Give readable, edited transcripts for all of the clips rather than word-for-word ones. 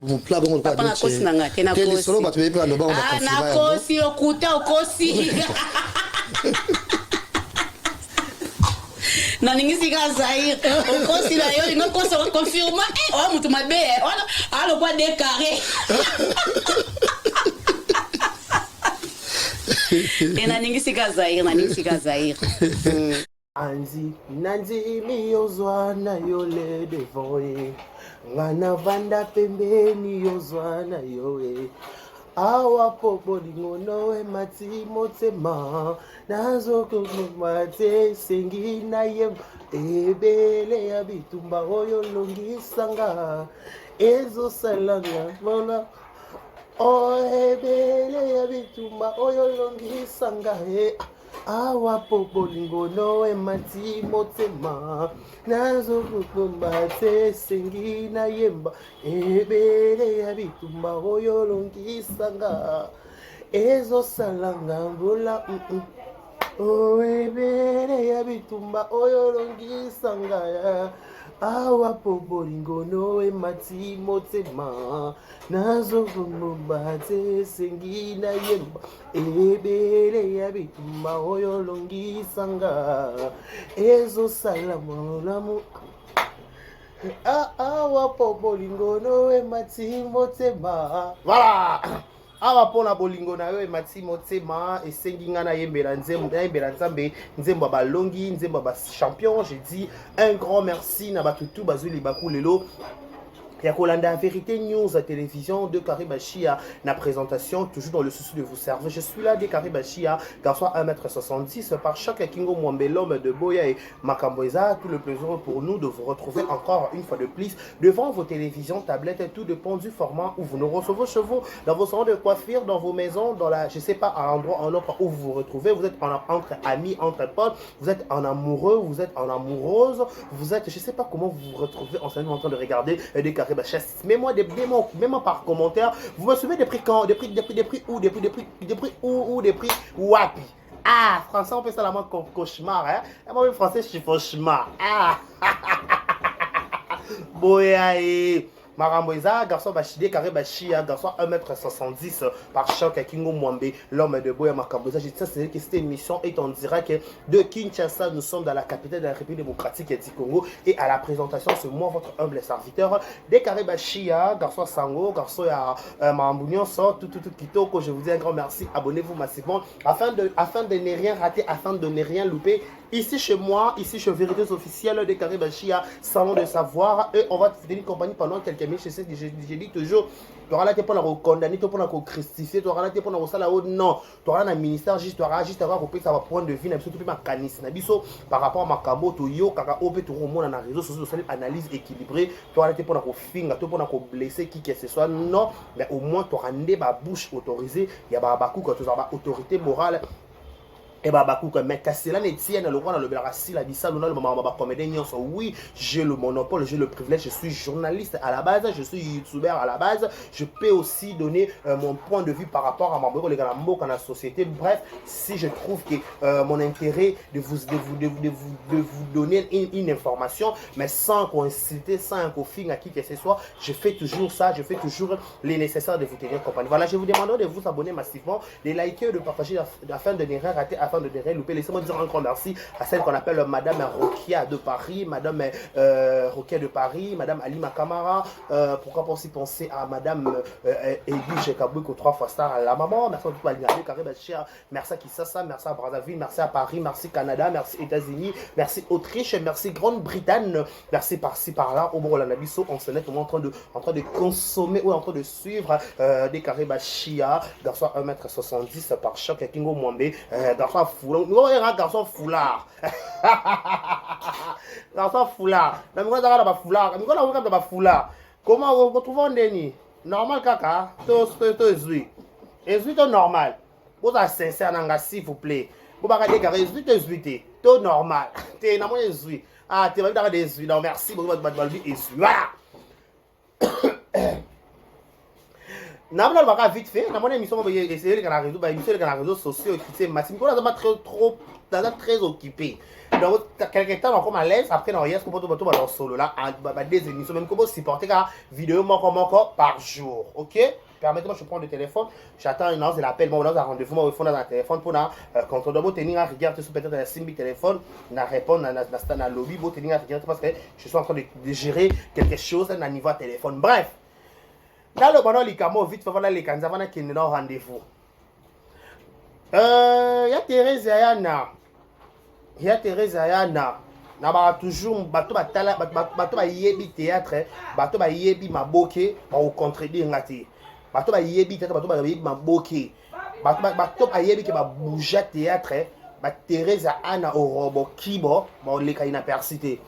Mopla bongo lokola Papa Dolce. nakosi na nga te Te nakosi. lisolo bato bayebi baloba ngo Ah, bakonfirma yango. nakosi lokuta okosi. Naningisi kaka Zaire. Okosi na yo lingo kosa okonfirma. Eh, oya moto mabe. eh. Wana alokwa de carré. Te naningisi kaka Zaire, naningisi kaka Zaire. Anzi nandimi yozwa na yo le devant ye nga navanda pembeni yozwa na yo e awa po bolingo no emati motema nazokoma te esengi na ye ebele ya bitumba oyo olongisanga ezosalanga mona o ebele ya bitumba oyo olongisanga e Awa po bolingo no emati motema nazokobomba te esengi nayemba ebele ya bitumba oyo olongisanga ezosalanga mbula mm -mm. O ebele ya bitumba oyo olongisanga awa po bolingo no emati motema nazokobomba te esengi nayemba Ebele ya bitumba oyo olongisa nga ezosala molamu awa po bolingo no emati motema voilà awa mpo na bolingo na yo emati motema esengi ngai nayembela nzembo nayembela nzambe nzembo ya balongi nzembo ya bachampion je dis un grand merci na bato tu bazwi libaku lelo ya kolanda vérité news à télévision de Carré Bachia na présentation toujours dans le souci de vous servir je suis là de Carré Bachia garçon 1m70 par chaque Kingo Mwambe l'homme de Boya et Makambo eza tout le plaisir pour nous de vous retrouver encore une fois de plus devant vos télévisions tablettes tout dépend du format où vous nous recevez chez vous dans vos salons de coiffure dans vos maisons dans la je sais pas à l'endroit en autre où vous vous retrouvez vous êtes en, entre amis entre potes vous êtes en amoureux vous êtes en amoureuse vous êtes je sais pas comment vous vous retrouvez en en train de regarder des carrés chasse. Mets-moi des mets-moi mets par commentaire. Vous me souvenez des prix quand Des prix, des prix, des prix où Des prix, des prix, des prix où Ou des prix wapi Ah, français, on fait ça la main cauchemar, hein Moi, français, je suis cauchemar. Ah Boya makambo eza garçon bashide carré bashia garçon 1m70 par choc ya kingo mwambe l'homme de boya makambo eza je tiens c'est que cette émission est en direct de Kinshasa nous sommes dans la capitale de la République démocratique du Congo et à la présentation c'est moi votre humble serviteur de carré bashia garçon sango garçon ya euh, makambo nyonso tout tout tout kitoko je vous dis un grand merci abonnez-vous massivement afin de afin de ne rien rater afin de ne rien louper Ici chez moi, ici chez Vérités Officielles de Carré Bachia, Salon de Savoir, et on va te tenir compagnie pendant quelques minutes. Je sais, je, je dis toujours, tu auras là pour la condamner, tu pour la crucifier, tu auras là pour la kosala oh non, tu auras na ministère juste, tu auras juste avoir kopesa ba point de vue na biso tu makanisi na biso par rapport à makambo to yo kaka ope to romona na réseaux sociaux tosali analyse équilibrée, tu auras là pour la kofinga, tu pour la blesser qui que ce soit non, mais au moins tu auras nde ba bouche autorisée, ya ba bakuka tu ba autorité morale e ba bakuka mais kasi cela ne tient na lokola nalobelaka sila bisalu naloba makambo ba comédien nyonso oui j'ai le monopole j'ai le privilège je suis journaliste à la base je suis youtubeur à la base je peux aussi donner euh, mon point de vue par rapport à mambo ekoleka na mboka na société bref si je trouve que euh, mon intérêt de vous, de vous, de vous, de vous, de vous donner une, une information mais sans koinsulter sans kofinga qui que ce soit je fais toujours ça je fais toujours les nécessaires de vous tenir compagnie voilà je vous demanderai de vous abonner massivement de liker, de partager afin de ne rien rater, afin de ne rien louper. Laissez-moi dire un grand merci à celle qu'on appelle Madame Rokia de Paris, Madame euh, Rokia de Paris, Madame Alima Kamara, euh, pourquoi pas aussi penser à Madame euh, Edwige Kabouiko, trois fois star, à la maman, merci à tout le monde, merci à Kisasa, merci à Brazzaville, merci à Paris, merci Canada, merci États-Unis, merci Autriche, merci Grande-Bretagne, merci par-ci par-là, au bord de la Nabiso, on se met en train de, en train de consommer ou en train de suivre euh, des carrés bashia garçon 1m70 par choc ya kingo mwambe euh, garçon foulard nous un garçon foulard garçon foulard na mikolo ezaka na bafoulard mikolo yango kaka bafoulard comment retrouve ndeni normal kaka to to ezwi ezwi to normal bozala sincère na nga s'il vous plaît bobaka dekaka ezwi to ezwi te to normal te namoni ezwi ah te babitaka de ezwi donc merci beaucoup bato balobi ezwi voilà namona lobaka vite fait namoni émission moko eleka na réseau ba émission eleka na réseaux sociaux ekiti masi mikolo naza trop trop naza très occupé Donc quelque temps nakoma à l'aise, après na oyes kopoto bato balosolola ba des émissions même kobo supporter kaka vidéo moko moko par jour. Ok, permettez-moi, je prends le téléphone, j'attends une heure, l'appel. Bon, on a rendez-vous, moi, il faut dans le téléphone pour na quand on doit tenir à rigueur, peut-être na simbi téléphone, na répondre na na na lobby, bo tenir à rigueur parce que je suis en train de gérer quelque chose na niveau téléphone. Bref, naloba na likambo vite fait, naleka nzava, nakende na rendez-vous. Ya Thérèse Ayana, ya Thérèse Ayana, na baka toujours bato batala, bato bayebi théâtre, bato bayebi maboke, bakocontredire nga te. Bato bayebi théâtre, bato bayebi maboke, bato bayebi ke babouja théâtre, baThérèse Ana Orobo Kibo baoleka inaperçu te.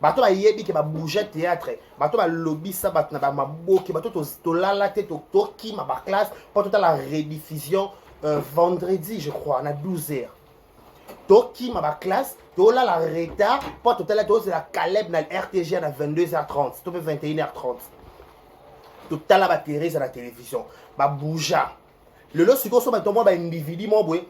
Bato bayebi ke babouja théâtre, bato balobisa bato na bamaboke, bato tolala te, tokima baclasse mpo totala rediffusion vendredi, je crois, na 12 heures. Tokima baclasse, tolala retard mpo totala, tozela Caleb na RTG na 22h30 to mpe 21h30. Totala baThérèse na télévision, babouja. Lelo sikoyo so bato mwa baindividu mo boye,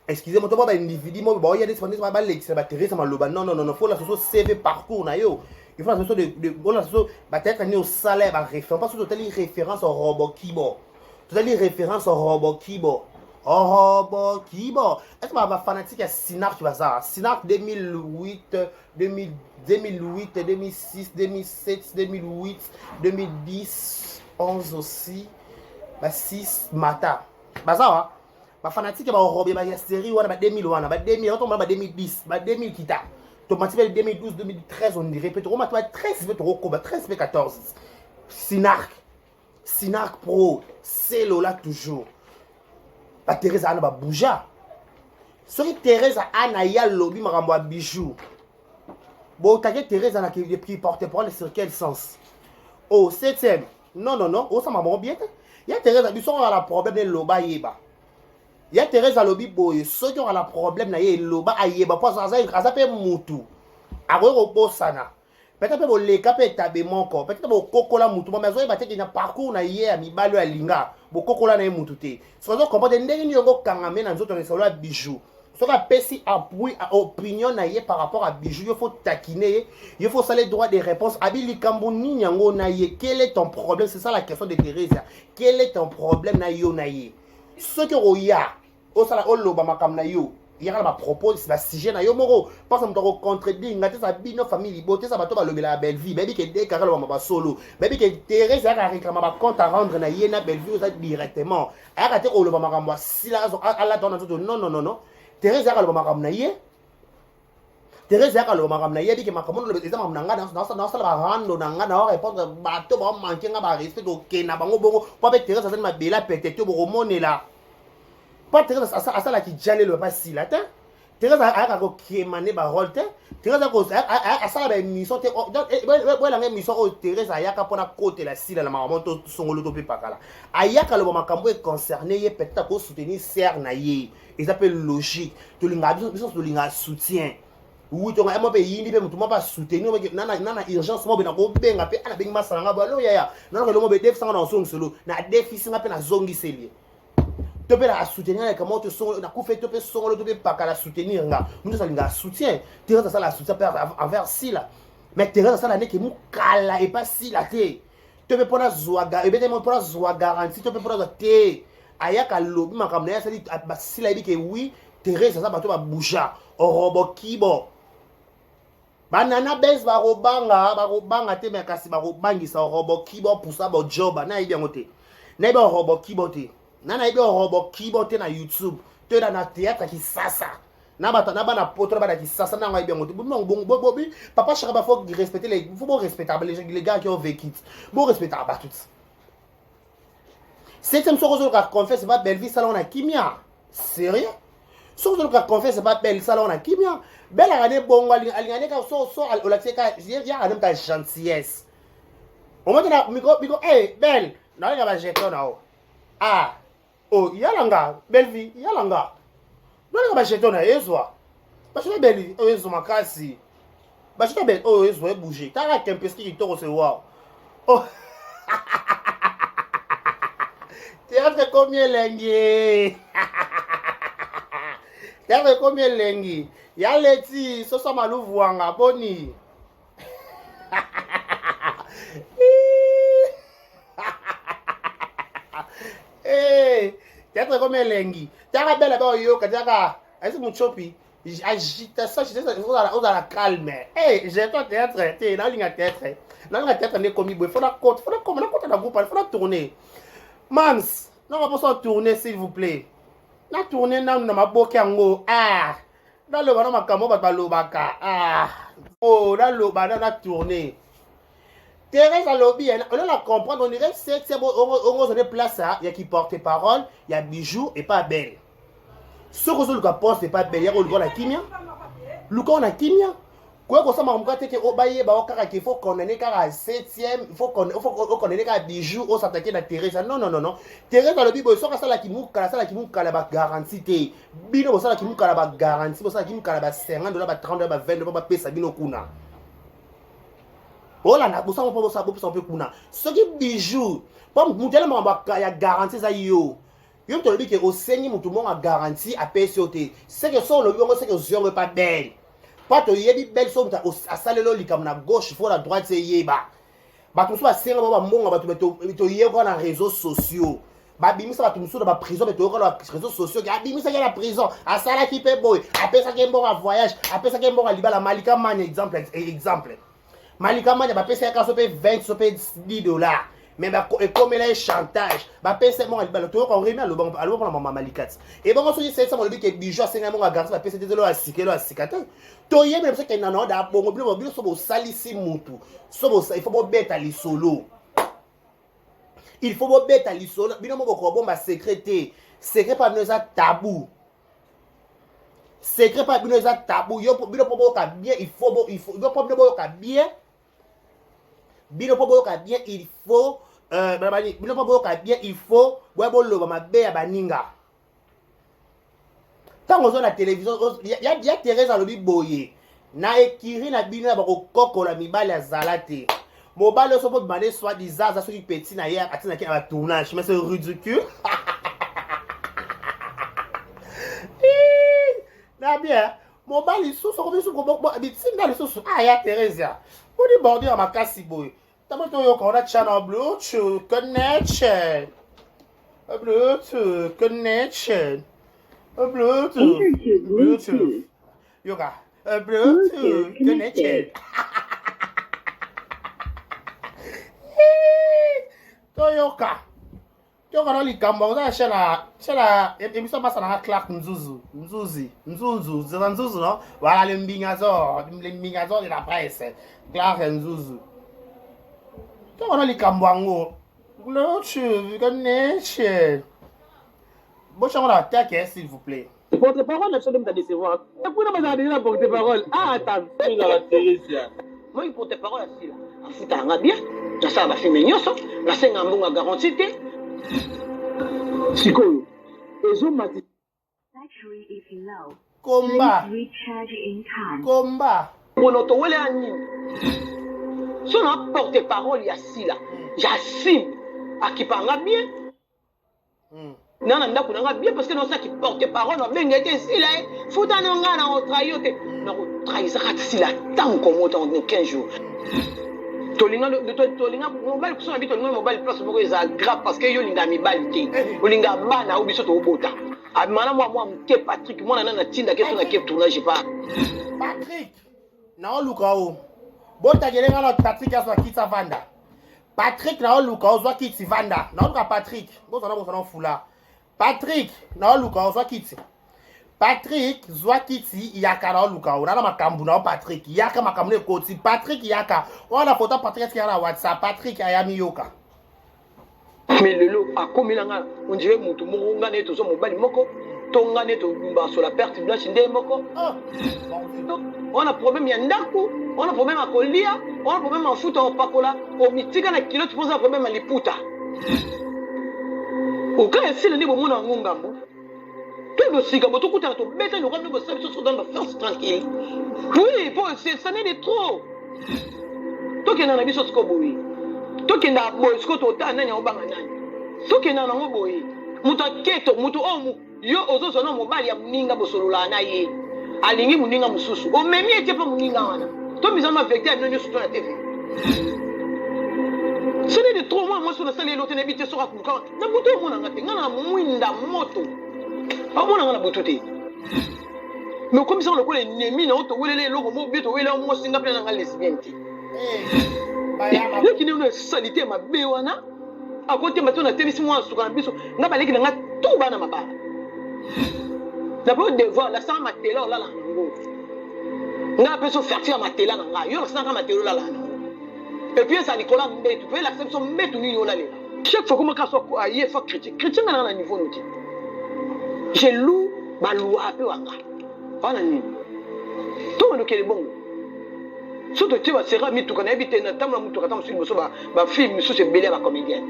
excusez moi, to mwa baindividu mo boye baoya neti balekisa baThérèse maloba. Non, non, non, faut la soso CV, parcours na yo, il faut la soso de ona soso bathéâtre nini osala ya baréférence. Parce que totali référence Robo Kibo, totali référence Robo Kibo, Orobo Kibo. Est ce que bafanatique ya Sinark baza? Sinark 2008, 2008, 2006, 2007, 2008, 2010, 11 aussi, ba 6 mata baza wa bafanatike baorobe ya série wana, ba 2000 wana, ba 2000 otomona, ba 2010, ba 2000 kita tomati mpe 2012, 2013, on dirait mpe tokomata ba 13 mpe tokokoba 13 mpe 14. Sinark, Sinark Pro Selola, toujours baThérèse Ana babuja. Soki Thérèse Ana ye alobi makambo ya Bijou, botake Thérèse Ana qui porte parole sur quel sens? Oh, septième, non, non, non, osama bango bien te. Ya Thérèse, biso ozala problème, eloba yeba. Ya Thérèse alobi boye, soki ozala problème na ye, eloba ayeba, mpo aza mpe mutu akoki kobosana. Peut-être mpe boleka mpe etabe moko, peut-être bokokola mutu mo, mais azoyeba te na parcours na ye ya mibali oyo alinga, bokokola na ye mutu te. Soki azocomprendre ndenge nini yango okangame na nzoto na lisolo ya Bijou, soki apesi appui opinion na ye par rapport à Bijou, yo faut taquiner ye, yo faut osala droit de réponse. Abi likambo nini yango na ye? Quel est ton problème? C'est ça la question de Thérésia. Quel est ton problème na yo na ye? Soki okoya osala oloba makambo na yo, yaka na bapropos, basujet na yo moko, mpasa moto akocontredire nga te. Eza bino famille libo te, eza bato balobela ya Bellevie, bayebi ke dekaka lobama basolo, bayebi ke Thérèse ayaka réclama bacompte à rendre na ye na Bellevie. Oza directement ayaka te koloba makambo asila alata wana nzoto. Non, non, non, non, Thérèse ayaka loba makambo na ye. Thérèse ayaka loba makambo na ye, yebi ke makambo eza makambo na nga, naosala barando na nga, nao répondre bato baomanke nga barespect, tokenda bango bongo. Mpo mpe Thérèse azali mabele apete te, bokomonela. Mpo Thérèse asalaki jalelo basila te. Thérèse ayaka kokema nde barole te. Thérèse asala baémission te. Boyelanga émission oyo Thérèse ayaka mpona kotela sila na makambo to songolo to mpe pakala. Ayaka loba makambo econcerne ye, peut-être akosoutenir sœur na ye, eza mpe logique. Tolingaka biso, tolingaka soutien. Oui, tonga mo mpe eyindi mpe motu mo mpe asoutenir na urgence mo mpe nakobenga mpe ana bengi masala nga bo alo yaya nanaka elongo mpe defisanga na ozongiselo na defisinga mpe nazongiseli ye to mpe na asoutenir na kama to songolo nakufa to mpe songolo to mpe pakala soutenir nga. Moto asalingaka soutien. Thérèse asala soutien mpe envers Sila, mais Thérèse asala ndeke mokala epa Sila te, to mpe mpona zwa ebete, mpona zwa garantie, to mpe mpona zwa te. Ayaka alobi makambo na ye, asali basila, yebi ke oui, Thérèse aza bato babouja Orobo Kibo, banana bes bakobanga, bakobanga te, me kasi bakobangisa Orobo Kibo pusa bojoba. Nayebi yango te, nayebi Orobo Kibo te, na nayebi Orobo Kibo te na YouTube to na théâtre Kisasa na bato na bana poto na bana Kisasa nango ayebi yango te. Bobi papa Chaka, ba faut respecter les, faut bo respecter les gars qui ont vécu, bo respecter bato. Septième, soki ozoluka confiance ba Bellevie, sala ngo na kimia. Sérieux, soki ozoluka confiance ba Belle, sala ngo na kimia. Belle aka ne bongo, alinga ne ka so so olakisi ka yaka ne muta gentillesse omoti na micro micro. Eh Belle, nalinga bajeton na o ah oh yalanga Bellevie, yalanga nalinga bajeton na ezwa bajeton. Belle oyo ezwa makasi, bajeton Belle oyo ezwa ebouge. Tala Kempeski kitoko, se wow. Oh, théâtre komi elengi. Théâtre ekomi elengi. Ya leti soso maluvu wanga boni. Eh, théâtre ekomi elengi. Théâtre bela ba oyoka théâtre ayesi muchopi agitation agitation ozala calme. Eh, j'ai toi théâtre te nalinga théâtre. Nalinga théâtre nde ekomi boye. Faut na kota, faut na koma na kota na groupe, faut na tourner. Mams, nanga poso tourner s'il vous plaît. Na tourner nanu na maboke yango. Ah, naloba na makambo bato balobaka. Ah, oh, naloba na na tourner. Thérèse alobi, on a comprendre, on dirait septième, on a place ya qui porte-parole, ya bijou et pas belle. Soki ozoluka poste epa belle, yako luka na kimia. Luka na kimia. Koya kosala makambo kaka te ke bayeba o kaka ke faut condamner kaka septième, il faut condamner kaka bijou o s'attaquer na Thérèse. Non non non non. Thérèse alobi boye soki asalaki mukala, asalaki mukala ba garantie te. Bino bosalaki mukala ba garantie, bosalaki mukala ba 50 dollars, ba 30 dollars, ba 20 dollars bapesa bino kuna. Olanda bosala mpo bosala bopesa mpe kuna. Soki bijou, mpo moto ala makambo ya garantie eza yo. Yo moto olobi ke osengi motu moko ya garantie apesi yo te. Seke so olobi bongo seke ozwi yango epa belle. Po toyebi belle so moto asaleli yo likambo na gauche fo na droite eyeba. Bato mosusu basenga bango bambongo bato toyekola na réseaux sociaux. Babimisa bato mosusu na baprison me toyoka na réseaux sociaux ke abimisaki na prison, asalaki mpe boye, apesaki mbongo ya voyage, apesaki mbongo ya libala. Malika Mania exemple, exemple. Malika Mania bapesaki kaka so mpe 20 so mpe 10 dollars mais ekomela ye chantage, bapesa mbongo ya libala. Toyoka Remi aloba mpona mama Malika ti ebongo soki septième alobi ke bijou asengai mbongo ya garantie, bapesa te, elo ya sika, elo ya sika te. Toyebi na biso ke nana oda bongo. Bino bino so bosalisi mutu so il faut bobeta lisolo, il faut bobeta lisolo. Bino mo bokobomba secret te. Secret mpa bino eza tabou, secret mpa bino eza tabou. Yo bino mpo boyoka bien, il faut il faut mpo bino boyoka bien, bino mpo boyoka bien, il faut bino mpo boyoka bien, il faut boya boloba mabe ya baninga. Ntango oza na télévision ya Thérèse alobi boye na ekiri na bino ya bakokokola mibali, azala te mobali oyo so mpo bimane soi disant aza soki petit na ye atinaki na batournage, mais c'est ridicule na bien. Mobali lisusu akomi lisusu bitinda lisusu. Ah, ya Thérésia, boni bordure ya makasi boye? Ntango toyoka wana tya na Bluetooth connection, Bluetooth connection, Bluetooth, Bluetooth, yoka Bluetooth connection. Toyoka, toyoka na likambo oza na chaîne émission masa nanga Clark Nzuzu, Nzuzi, Nzunzu, za Nzuzu, non? Voilà, le mbingazo, le mbingazo de la presse, Clark Nzuzu. Toyoka na likambo yango Bluetooth connection. Bochango na attaque, s'il vous plaît. Porte-parole na biso nde moto adécevoir. Kuna bazala déjà na porte-parole. Ah, ata moi porte-parole asila afutaka bien, nasala bafilms nyonso, nasenga mbongo ya garantie te. Sikoyo ezomati. Komba komba. Mpona towele ya nini? So na porte-parole ya sila, j'assume, akipanga bien na ndako nanga bien, parce que naosalaki porte-parole, babenga ete esila ye futa na ngai na kotrahir yo te. Nakotrahisaka sila ntango komo ntango 15 jours. Tolinga, tolinga mobali kuso na bi, tolinga mobali place moko eza grave, parce que yo olingaka mibali te, olingaka bana oyo biso tobota. Abimana mwa mwa moke Patrik, mwana nani atindaki so na ke tournage pa. Patrik, naoluka o botakele nga na Patrik azwa kiti avanda. Patrik, naoluka ozwa kiti vanda. Naoluka Patrik, bozala bozala fula. Patrik, naoluka ozwa kiti. Patrik, zwa kiti, yaka, naoluka o nana makambo na yo. Patrik, yaka, makambo na ekoti. Patrik, yaka wana foto. Patrik atikaka na WhatsApp. Patrik ayami, yoka. Mais lelo akomela nga, on dirait motu moko nga na ye tozwa mobali moko to nga na ye tobasola perte blanche nde moko. Oh. Wana problème ya ndako, wana problème ya kolia, wana problème ya mafuta opakola omitika na kilote, mpoza problème ya liputa oka esila nde bomona yango ngambo to losika bo tokutana tobeta loka nde bosala biso so dans ba force tranquille. Oui, po ça n'est de trop. Tokenda na biso siko boye, tokenda boye siko, totala nani aobanga nani. Tokenda nango boye, moto aketo moto oyo. Yo ozozwa na mobali ya moninga, bosololaka na ye, alingi moninga mosusu, omemi ye tie mpo moninga wana tomizana ma vérité ya bino nyonso to na TV. Ce n'est de trop. Mwana mwasi oyo nasali elo te, nayebi te soki akuluka na butu. Omonanga te, ngai na mwinda moto, amonanga na butu te. Mais okomisanga lokola ennemi na yo. Towelela eloko moko bie, towelela mwasi, nga mpe na nga lesbienne te. Leki ndenge esali te mabe wana, akotema to natelisi mwana suka na biso. Nga baleki na nga tu bana mabala na po devoir nasala matela olala nango. Nga apeso ferti ya matela na ngai, yo nasalaka matela olala nango. Et puis ezala likolo ya mbetu mpe elakisa biso mbetu nini olalela. Chaque fois komaka so aye fa critique critique, nga nanga na niveau no te. Je loue balwa mpe wanga wana nini to bandokele bongo. So totie basera mituka, nayebi te, natambola motuka ta mosusu liboso bafilme misusu ebele ya bacomédienne.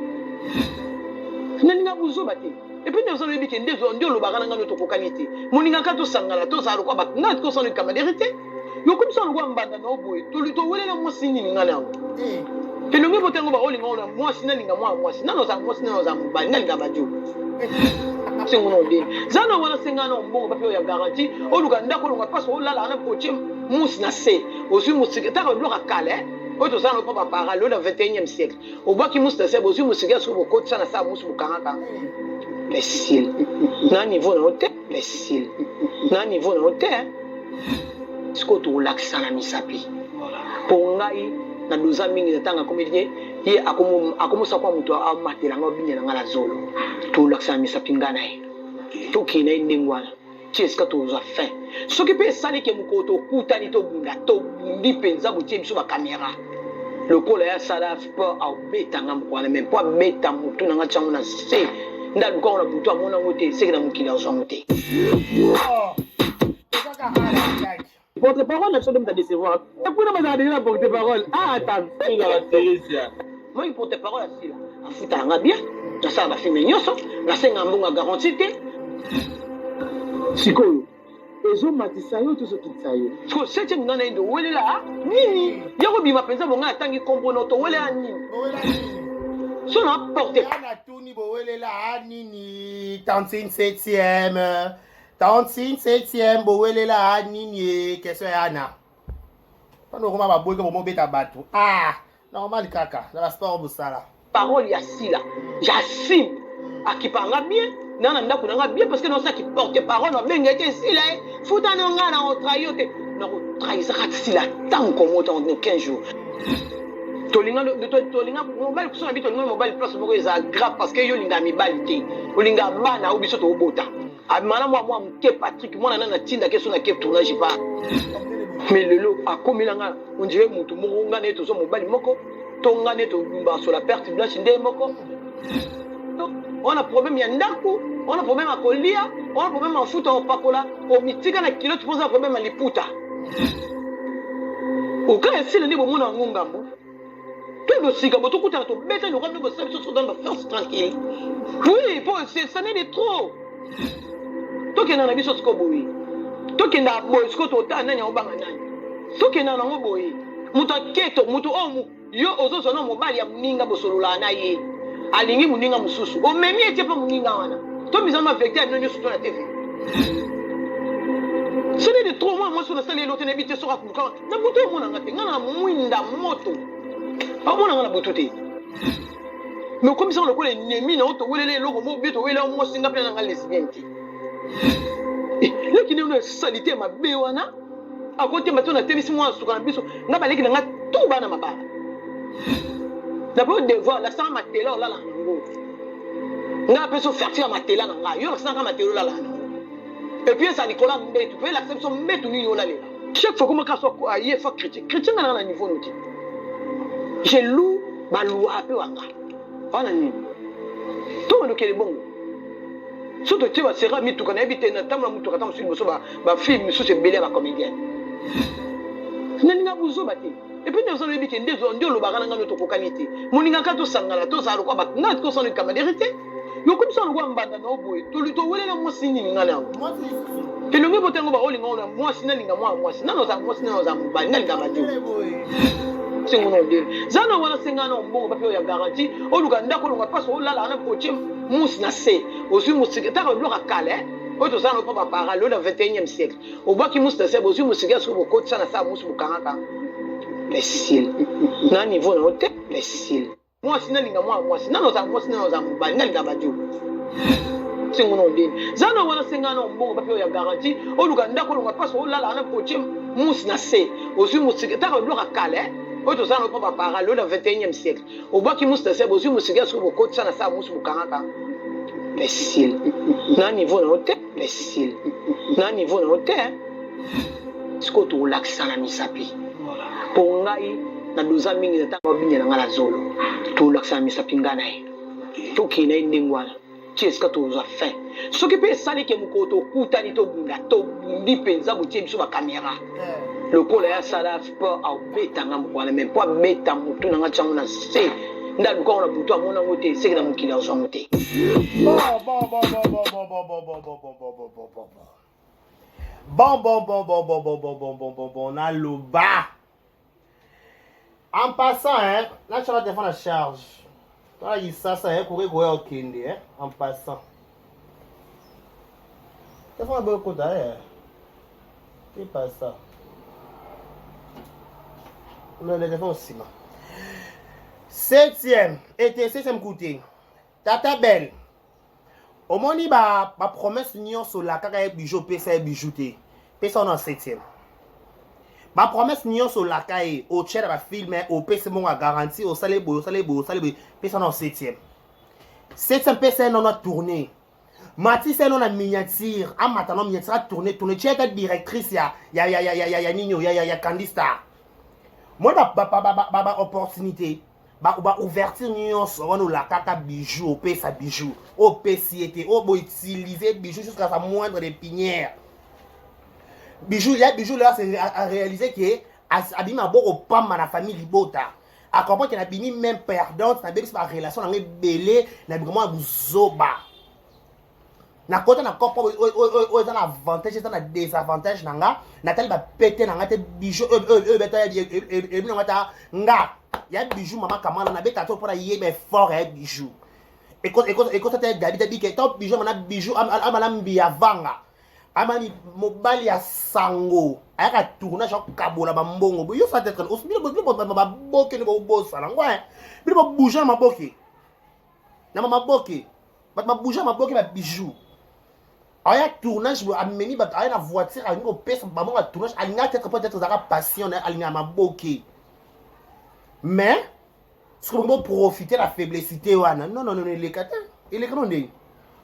Nalinga buzoba te. Et puis nde oza oyebi ke nde nde olobaka na ngai no tokokani te. Moningaka tosangana, tozala lokwa bato ngai tosala camaraderie te. Yokomisa lokwa mbanda na yo boye. Towelela mwasi nini ngai na yango elongi po tango baolinga ona mwasi, nalinga mwana mwasi nano ozala mwasi, nano ozala mobali, nalinga badio sengo na odeni zana wana. Senga na mbongo bape oyo ya garantie, oluka ndako, olonga mpasi, olala wana, otie musi na se, ozwi mosika taka biloko ya kala oyo tozala mpo bapara lelo na 21e siècle. Obwaki musi na se, bozwi mosika ya soki bokotisa na sa musi, bokangaka imbécile na niveau na yo te, imbécile na niveau na yo te. Sikoyo tokolakisa na misapi mpo ngai na doza mingi na ntango akomi te, ye akomosa kwa moto amatela ngai, obinela ngai na zolo. Tolakisa na misapi ngai na ye, tokende na ye ndenge wana ti esika tozwa fin. Soki mpe esali ke mokolo tokutani, tobunda, tobundi mpenza, botie biso bakamera lokola ye asala sport, abetanga moko wana me mpo abeta motu na nga tiango na se nde alukango na butu, amona yango te, seke na mokili azwango te. Porte-parole na biso nde moto adécevoir. Kuna bazala déjà na porte-parole. Ah, attends. Moi, porte-parole asila afutaka nga bien, nasala bafilme nyonso, nasenga mbongo ya garantie te. Sikoyo ezomatisa yo to ezokitisa yo? Sikoyo septième nga na ye nde owelela nini? Ya kobima mpenza bonga atangi kombo no, towelela nini? So na porte Natuni, bowelela nini? Tantine septième, tantine septième, bowelela nini? Question yana mpona okoma baboyika bomobeta bato. Ah, normal kaka na basport bosala. Parole ya sila, j'assume, akipanga bien na ndako na nga bien, parce que naosalaki porte parole, babenga ete esila ye futa na nga na otrahi yo te. Nakotrahisaka sila ta mokolo moko tango 15 jours. Tolinga, tolinga mobali kuso na bi, tolinga mobali place moko eza grave, parce que yo olingaka mibali te, olingaka bana oyo biso tobota. Abimana mwa moke Patrik, mwana nani atindaki so na ke tournage pa. Mais lelo akomela nga, on dirait motu moko nga na ye tozwa mobali moko to nga na ye tobasola perte blanche nde moko. Wana problème ya ndako, wana problème ya kolia, wana problème ya mafuta opakola, omitika na kilote mpoza problème ya liputa. Oka esila nde bomona yango ngambo to losika bo tokutana, tobeta loka nde bosala biso so dans baforce tranquille. Oui, po ça n'est de trop. Tokenda na biso siko boye, tokenda boye siko, totala nani aobanga nani. Tokenda nango boye, moto aketo moto oyo yo ozozwa na mobali ya moninga, bosololaka na ye, alingi moninga mosusu, omemi ye tie mpo moninga wana tomizana ma vérité ya bino nyonso to na TV. Ce n'est de trop. Mwana mwasi oyo nasali elo te, nayebi te soki akuluka na butu. Omonanga te, ngai na mwinda moto, amonanga na butu te. Mais okomisanga lokola ennemi na yo. Towelela eloko moko bie, towelela mwasi, nga mpe na nga lesbienne te. Leki ndenge esali te mabe wana, akotema to natelisi mwana suka na biso. Nga baleki na nga tu bana mabala na po devoir nasala matela olala nango. Nga apeso ferti ya matela na ngai, yo nasalaka matela olala nango. Et puis ezala likolo ya mbetu mpe elakisa biso mbetu nini olalela. Chaque fois komaka so aye fa critique critique, nga nanga na niveau no te. Je loue balwa mpe wanga wana nini to bandokele bongo. So totie basera mituka, nayebi te, natambola motuka ta mosusu liboso bafilme misusu ebele ya bacomédienne. Nalinga buzoba te. Et puis nde oza oyebi ke nde nde olobaka na ngai no tokokani te. Moningaka tosangana, tozala lokwa bato ngai tosala camaraderie te. Yokomisa lokwa mbanda na yo boye. Towelela mwasi nini ngai na yango elongi po tango baolinga ona mwasi, nalinga mwana mwasi nano ozala mwasi, nano ozala mobali, nalinga badio sengo na odeni zana wana. Senga na mbongo bape oyo ya garantie, oluka ndako, olonga mpasi, olala wana, otie musi na se, ozwi mosika taka biloko ya kala. Oyo tozala na mpo bapara lelo na 21e siècle. Obwaki musu na se, bozwi musiki ya soki bokotisa na sa musu bokangaka. Imbécile. Na niveau na yo te, imbécile. Mwasi nalinga mwana mwasi, nano ozala mwasi nano ozala mobali, nalinga badio. Sengo na ondeni. Zana wana senga na mbongo papi ya garantie, oluka ndako olonga paso olala na otie musu na se. Ozwi musiki, taka biloko ya kala eh. Oyo tozala na mpo bapara lelo na 21e siècle. Obwaki musu na se, bozwi musiki ya soki bokotisa na sa musu bokangaka. Imbécile. Na niveau na yo te, imbécile. Na niveau na yo te. Sikoyo tokolakisa na misapi. Po ngai na doza mingi na ntango abinela ngai na zolo. Tokolakisa na misapi ngai na ye. Tokende na ye ndenge wana. Ti esika tokozwa fin. Soki pe esali ke mokolo tokutani tobunda, tobundi penza botie biso ba camera. Lokola ye asala sport akobeta nga mokolo wana mais po abeta mutu na nga atia ngo na se nde aluka ngo na butu amona ngo te seke na mokili azwa ngo te. Bon, bon, bon, bon, bon, bon, bon, bon, bon, bon, bon, bon, bon, bon, bon. Bon, bon, bon, bon, bon, bon, bon, bon, bon, bon, bon, naloba. En passant, hein, natyala telefone na charge. Tala kisasa, hein, koki koya okende, hein, en passant. Telefone aboyi okota, hein. Te passa. Le telefone nsima. Septième, ete septième koute. Tata Belle. Omoni ba ba promesse nyonso olakaka ye bijou opesa ye bijou te. Pesa wana septième. Ba promesse nyonso olaka ye otia na ba film opesi mbongo ya garantie osali boye osali boye osali boye pesa wana septième. Septième pesa ye nono tourner. Matisa ye nono na miniature amata no miniature a tourner tourner tia ata directrice ya ya ya ya ya ya nini ya ya ya Candy Star. Moi ba ba ba ba ba opportunité ba ba ouverture nyonso wana olakaka bijou opesa bijou opesi ye te oyo boutilize bijou jusqu'à sa moindre de pinière bijou ya bijou lelo a réalise ke abimi maboko pamba na famille libota acomprendre ke nabimi même perdante nabebisi barelation na ngai ebele na bikamwa ya buzoba nakota na kopo oyo eza na avantage eza na désavantage na nga natali bapete na nga te bijou oyo beta ebi na nga ta nga ya bijou mama kamala nabeta to mpona yeba effort ya bijou ekota te gabi te bike to bijou amana bijou amana mbiya vanga amani mobali ya sango ayaka tournage akabola bambongo boyo sa tetre bino baboke nde bobosana ngo bino bobouge na maboke na maboke bato babouge maboke ba bijou aya tournage boye amemi bato aya na voiture alingi kopesa bango ya tournage alinga peut-être peut-être ezalaka passion na ye alingaka maboke mais soki bongo boprofite na faiblessité wana non non non eleka te eleka no ndeni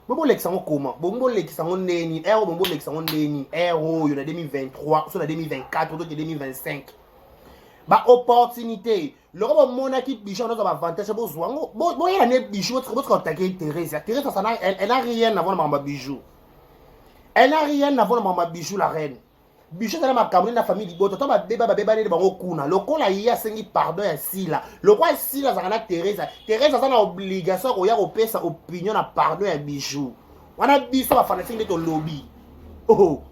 bongo bolekisa yango koma bongo bolekisa yango ndeni ere oyo bongo bolekisa yango ndeni ere oyo na 2023 so na 2024 toke 2025 ba opportunité loko bomonaki bijou wana ozwa baavantage bozwa yango boyela ne bijou botika kotake Theresia. Theresia ça elle n'a rien à voir na makambo ya bijou, elle n'a rien à voir na makambo ya bijou. La reine bijou ezala makambo nde na famille libota to babeba babeba nde bango kuna. Lokola ye asengi pardon ya Sila, lokola Sila azalaka na Theresia, Theresia aza na obligation ya koya kopesa opinion na pardon ya bijou wana. Biso bafanatike nde tolobi, oh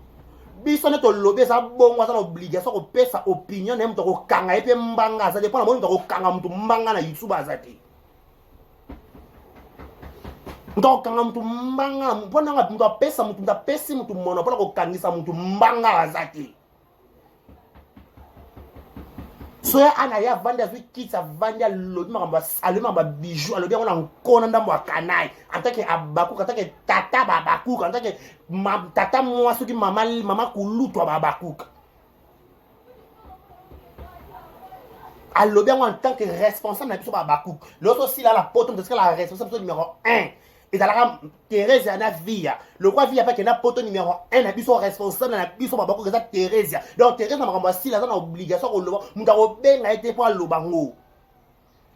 biso nde tolobi eza bongo. Aza na obligation kopesa opinion na ye. Moto akokanga ye mpe mbanga aza te, mpo na moni moto akokanga moto mbanga na YouTube aza te. Moto akokanga moto mbanga mpo nanga moto apesa moto, moto apesi moto mono mpona kokangisa moto mbanga aza te. Soya ana ye avandi, azwi kiti, avandi, alobi makambo, alobi makambo ya bijou, alobi yango na nkona ndambo ya kanai en tant que abakuka, en tant que tata babakuka, en tant que tata mwasi, soki mama, mama kulutu ya babakuka. Alobi yango en tant que responsable na biso babakuka. Loso osila na poto, moto atikala responsable biso numéro 1 ezalaka Theresia na Via. Lokwa Via mpe akenda poto, numéro 1 na biso, responsable na biso babakuka eza Theresia. Donc Theresia na makambo asila aza na obligation koloba, moto akobenga ye te mpo aloba ngo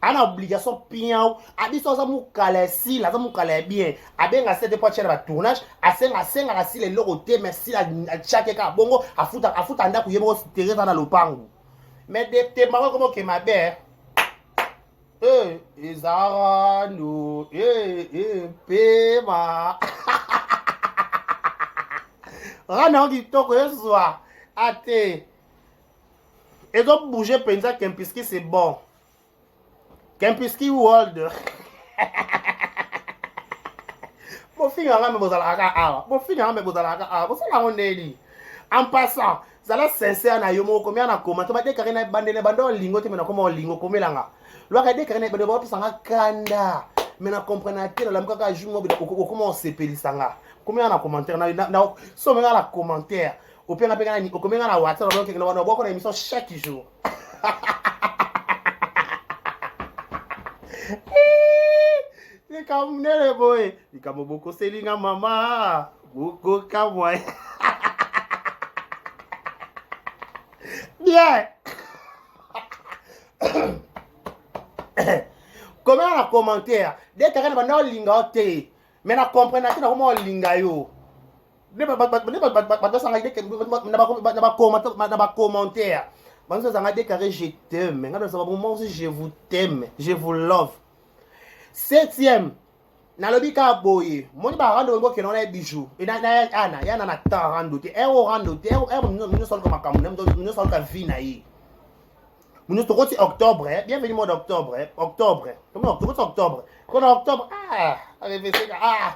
ana obligation piau abiso. Aza mokala ya Sila, aza mokala ya bien. Abenga se te mpo atia na batournage, asenga asengaka Sila eloko te, mais Sila atiaki kaka bongo, afuta afuta ndako ye moko. Therese na lopango, mais tembango ekoma okema be ezaka no pema rana yango kitoko ezwa ate ezobouge mpenza. Kempiski, c'est bon. Kempiski World. Bofinga nga me bozalaka kaka awa. Bofinga nga me bozalaka kaka awa. Bosala yango ndeni. En passant, zala sincère na yo moko komia na koma to ba dekare na bandele bando olingo te me na koma olingo komela nga. Lwaka dekare na bando ba pesa nga kanda. Mais na comprendre te na lamuka kaka jour moko okoma osepelisa nga. Komela na commentaire na na so menga na commentaire. Openga penga na okomenga na WhatsApp na boko na boko na émission chaque jour. Likambo monene boye likambo bokoseli nga mama bokokamwa bien. Komela na commentaire de kaka na banda olinga yo te mais na comprendre te nakoma olinga yo nde na bacommentaire banso ezanga déclaré je t'aime nga nazaba moi aussi je vous t'aime, je vous love. Septième, nalobi kaka boye, moni barando olingi okende wana ye bijou ana yana na temps rando te ero rando te ero nyonso aluka makambo nyonso aluka vie na ye nyonso. Tokoti octobre, bienvenue mois d'octobre, octobre tokoti octobre kona octobre, ah areveseka, ah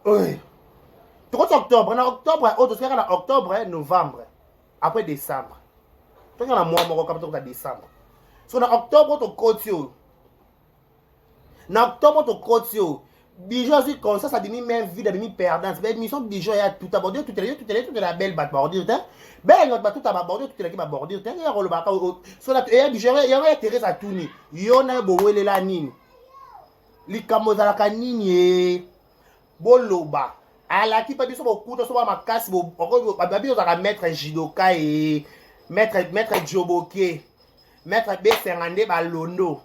oui, tokoti octobre. Na octobre oyo tosikaka na octobre, novembre, après décembre toka na mwa moko kapa tokoka décembre. So na octobre tokoti oyo, na octobre tokoti oyo, Bijou azwi conscience, abimi main vide, abimi perdante. Baémission Bijou ya tuta bordure, tutela yo, tutela yo, tutela belle bato bordure te, belle bato batuta babordure, tutelaki babordure te. Ya kolobaka so eya Bijou yango ya Therese atuni yo na yo bowelela nini, likambo ezalaka nini? E boloba alaki mpe biso bokuta so ba makasi babi ozalaka maître judoka e maître joboke, maître besenga nde balondo,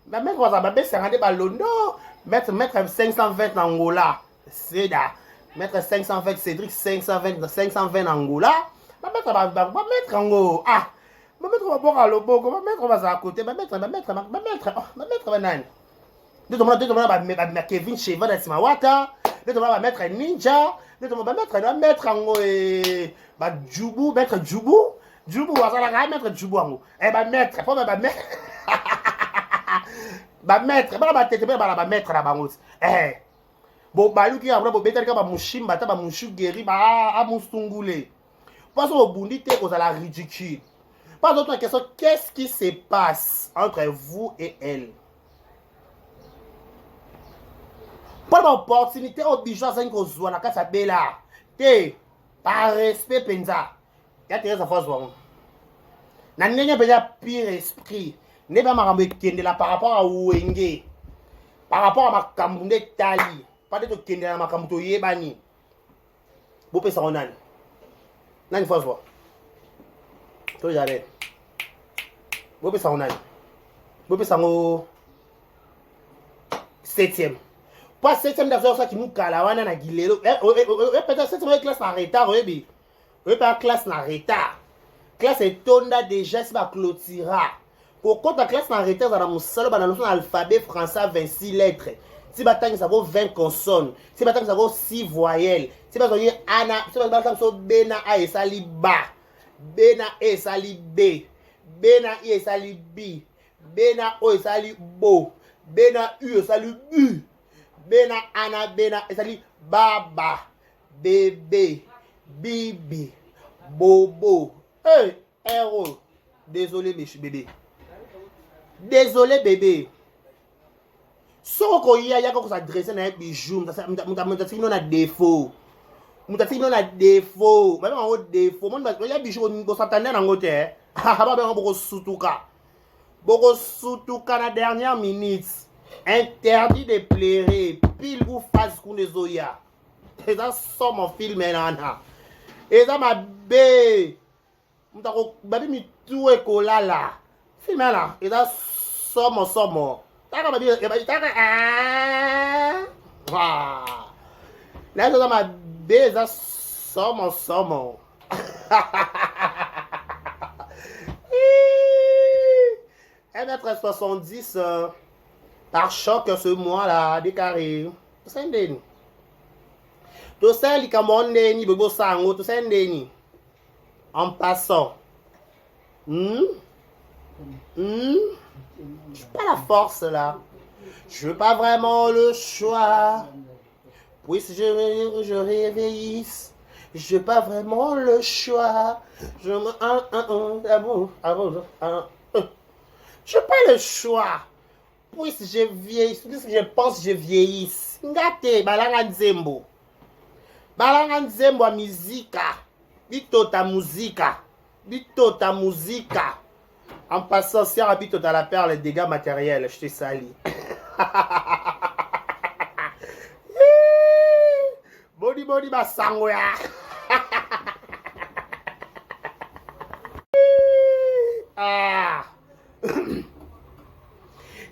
bamaître bazala babesenga nde balondo, maître 520 na Angola, seda maître 520 Cédric 520 520 na Angola. Bamaître, bamaître yango, ah bamaître baboka loboko, bamaître bazala kote, bamaître, bamaître, bamaître, bamaître banani nde tomona, nde tomona ba Kevin Cheva na nsima wata, nde tomona bamaître ninja, nde tomona bamaître, bamaître yango e bajubu, maître jubu, jubu azalaka maître jubu yango e bamaître mpo bamaître, bamaître bana batete mpe bana bamaître na bango ti bobaluki yango, bobetali kaka bamushimba ata bamushugeri amusungule mpo so bobundi te kozala ridicule. Pas d'autre question, qu'est-ce qui se passe entre vous et elle? Mpo na baopportunité oyo Bijou azangi kozwa na kati ya Bela te, par respect mpenza ya Therese, fo azwa yango na ndenge mpenza ya pire esprit, nde mpe makambo ekendela par rapport a Wenge, par rapport a makambo nde etali pa nde tokendela na makambo toyebani. Bopesa yango nani? Nani fo azwa to jare? Bopesa yango nani? Bopesa yango septième po septième nde azwaki mokala wana na gilelo. Peut-être septième oye classe na retard, oyebi, oyebi classe na retard, classe etonda déjà, si baclotira kokɔta classe na retard ezala na mosala bana noso na alphabet français 26 lettres, ti batangisako 20 consonnes, ti batangisako 6 voyelles, ti bazwaki a na ti batangisa b na a esali ba, b na e esali b, b na i esali b, b na o esali bo, b na u esali bu, b na a na b na esali baba, bebe, bibi, bobo. Hey, ero désolé bébé, désolé bébé. Soki okoya, yaka kos'adresser na ye. Bijou, moto atiki bino na défaut, moto atiki bino na défaut, babenga yango défaut. Moni ya Bijou, bosatande nango te, babenga bokosutuka, bokosutuka na dernière minute. Interdit de pleurer, pile ou face kuna ezoya, eza somo. Film nana eza mabe, moto ako babi mitu ekolala. Film wana eza somo somo. Taka babi taka na eza mabe, eza somo somo. 1m70 par choc ce mois là décarré. Tosali ndeni? Tosali likambo ndeni? Boye bosala yango, tosali ndeni? En passant? Hmm? J'ai pas la force là. Je veux pas vraiment le choix. Puisque je réveillisse. Je pas vraiment le choix. Je me. Un, un, un, amour, amour, un, un. Je pas le choix. Puisque je vieillisse, puisque je pense je vieillisse. Ngate, balanga nzembo. Balanga nzembo ya mizika. Bitota muzika. Bitota muzika. En passant, Sierra Bitota la perle, dégâts matériels, je te salue. Boni boni basango ya. Ah.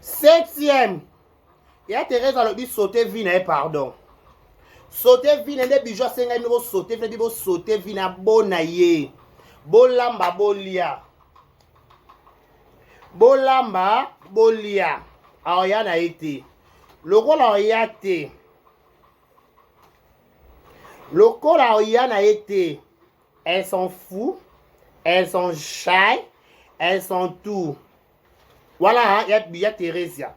Septième. Ya Thérèse alobi sauter vie na ye pardon. Sauter vie na nde bijou asengai bino bo sauter vie na bo sauter vie na bona ye. Bolamba bolia. Bolamba bolia. Aoya na ye te. Lokola oya te. Lokola oya na ye te. Elles sont fous, elles sont shy, elles sont tout. Voilà, hein, ya, ya Theresia.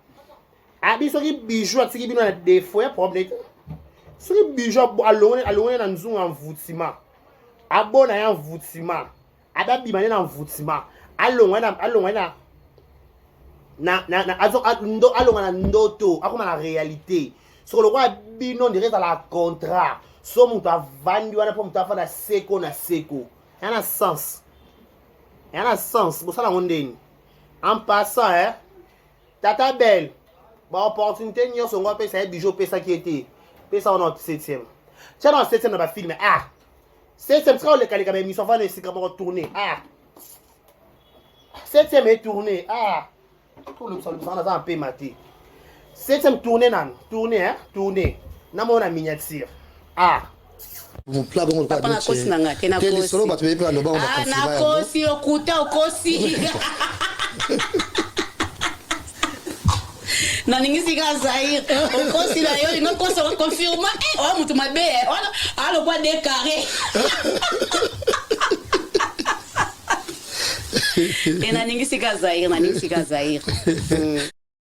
Abi soki bijou atiki bino na défaut ya problème te. Soki bijou alongoli alongoli na nzungu envoûtement. Abona ya envoûtement. Ababima na envoûtement. Alongwa na alongwa na na na, na azo ndo alongwa na ndoto akoma na réalité. Soko lokola bino ndire ezala contrat. So moto avandi wana mpo moto afanda seko na seko. Ya na sens. Ya na sens. Bosala yango ndeni. En passant, hein, Tata Belle, ba opportunité nyonso ngo apesa ye bijou opesaki ye te. Pesa wana 7e. Tia na 7e na ba film. Ah. 7e sika olekaleka ba émission vana esika moko tourner. Ah. 7e est tourné. Ah. Tolobisa lobisa wana aza na pema te. 7e tourner nanu. Tourner, hein? Tourner. Namona miniature. Ah. Pla bongo lokola Papa nakosi na nga te te lisolo bato bayebi baloba ngo Ah, bakonfirma yango nakosi lokuta okosi naningisi kaka zaire okosi na yo linga kosa okonfirma oya moto mabe alokwa de carré e naningisi ka zaire naningisi ka zaire.